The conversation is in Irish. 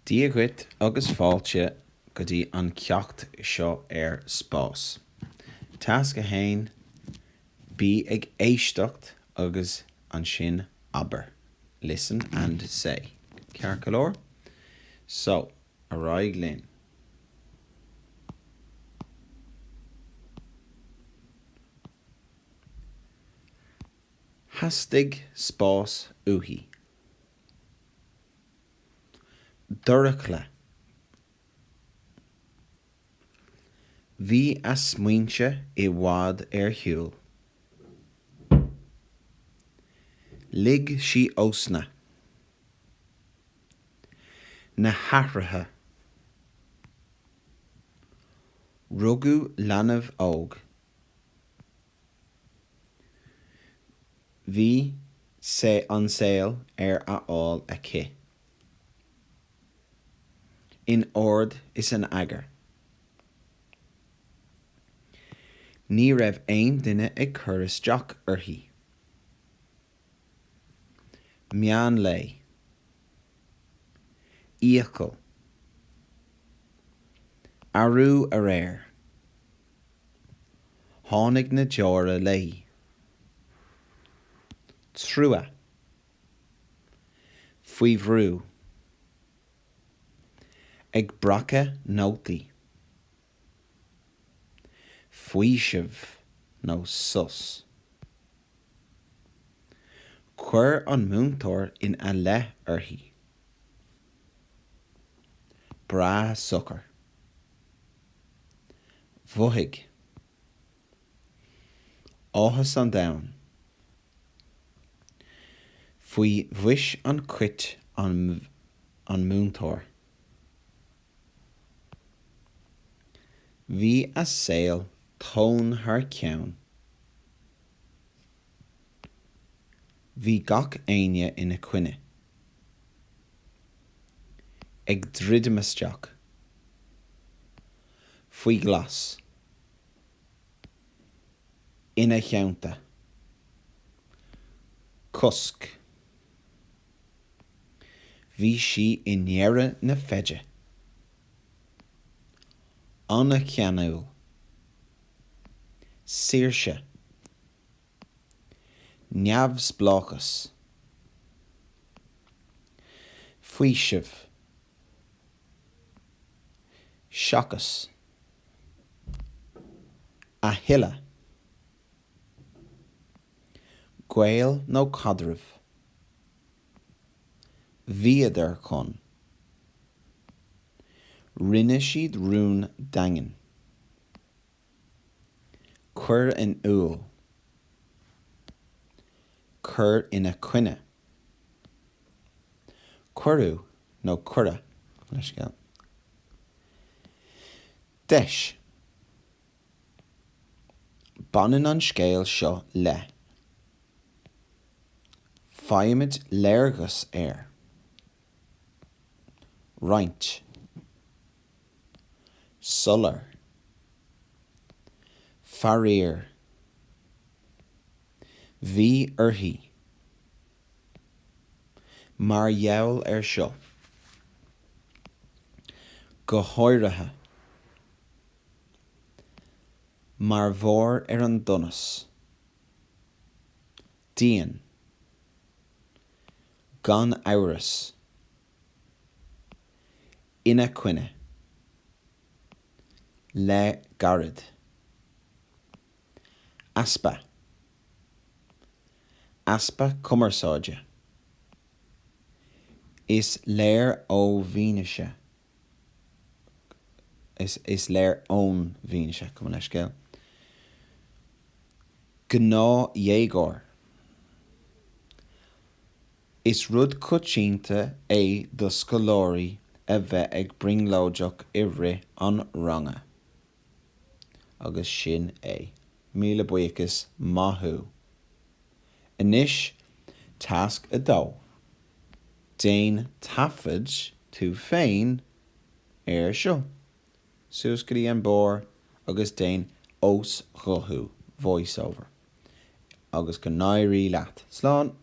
Dia dhuit agus fáilte go dtí an ceacht seo ar Spás. Tasc 1, Bí ag éisteacht agus ansin abair. Listen and say. Ceart go leor? So, ar aghaidh linn. Theastaigh spás uaithi. Dorchla. Bhí a smaointe i bhfad ar shiúl. Lig sí osna. Na hathruithe. Rugadh leanbh óg. Bhí an saol ar a fháil aici. In ord is in eagar. Ní raibh aon duine ag cur isteach uirthi. Meán lae. Iachall. Arú aréir. Tháinig na deora léi. Trua. Faoi bhrú. Ag breacadh nótaí. Faoiseamh nó sos. Chuir an múinteoir ina leith uirthi. Breá socair. Mhothaigh. Áthas an domhain. Faoi bhois an chait an múinteoir. Bhí a saol tóin thar ceann. Bhí gach éinne ina coinne. Ag druidim isteach. Faoi ghlas. Ina theannta. Cosc. Bhí sí i ndeireadh na feide. An-cheanúil. Saoirse. Neamhspleáchas. Faoiseamh. Seachas. A thuilleadh. Gaol nó caidreamh. Bhíodar chun. Rinne siad rún daingean. Cuir in iúl. Cuir ina coinne. Cuireadh nó cuireadh, leithscéal. Deis. Baineann an scéal seo le. Faighimid léargas ar. Roinnt. Sular. Faraor. Bhí uirthi. Mar gheall air seo. Go háirithe. Mar bharr ar an donas. Dian. Gan amhras. Ina coinne. Le gairid. Easpa. Easpa cumarsáide. Is léir ó bhfianaise. Is léir ón bhfianaise. Gabh mo leithscéal. Gnáthdhéagóir. Is rud coitianta é do scoláirí a bheith ag brionglóideach i rith an ranga. Agus sin é. Míle buíochas, maith thú. Anois, tasc 2. Déan taifead tú féin air seo. Suas go dtí an barr agus déan uasghuthú, voice over. Agus go n-éirí leat. Slán!